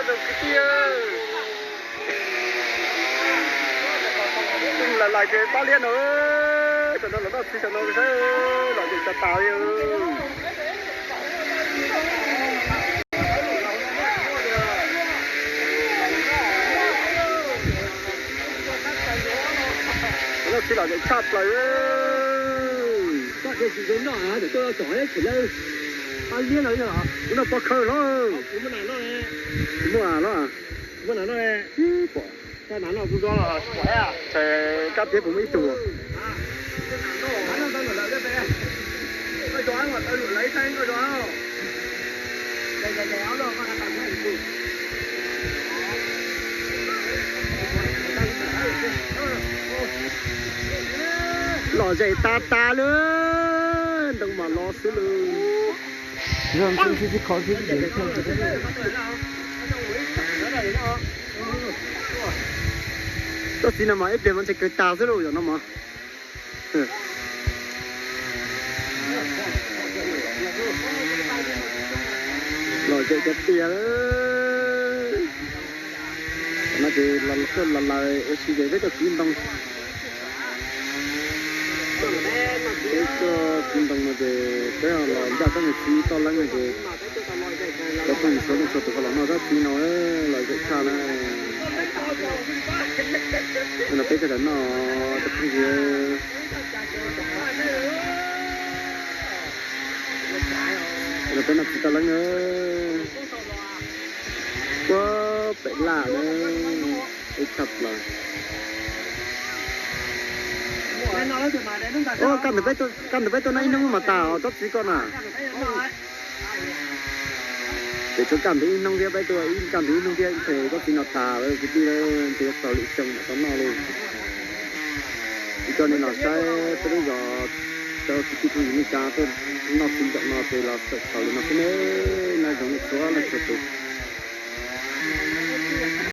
Kwv tij, lais lais ces pab liab no, tam no los noj txiv tam no saib, los ces tas tas li. Noj txiv los ces tshaj plaws. Koj tsis noj, tuaj tsom tsis lawm. Pab liab no yog kuv noj pob khawv los. Muaj los. Kab tiab puas muaj ib tug? Lom zem tas tas lawm, ntoo mas los xwb lawm. Tsob txiv no mas ib pliag mas ntshe kawg tas xwb lauj, yog no mas. Lom zem tiag tiag. No ces tuaj los lawm ua si ces peb tuaj kiv ntoo. Peb tuaj kiv ntoo no ces peb los ncaj tsob niag txiv toj leeb no ces cov phooj ywg txhua leej txhua tus ho los noj tsob txiv no, lom zem tshaj na. No peb sawv daws noj cov phooj ywg. No peb noj txiv toj leeb na. Ua pem laj na, ib tshaj plaws. Kaj ntug peb tuaj noj ib hnub mas tas os tsob txiv koj na. Ces tshuav kaj ntug ib hnub thiab, peb tuaj kaj ntug ib hnub thiab ces tsob txiv no tas lawm kwv tij, ntshe yuav txog lwm xyoo mam tau noj li. Kuv coj nej los saib peb lub zos, cov kwv tij phooj ywg Meskas tuaj noj txiv zaum no ces los txog li no xwb ne. Nyob zoo nej txhua leej txhua tus.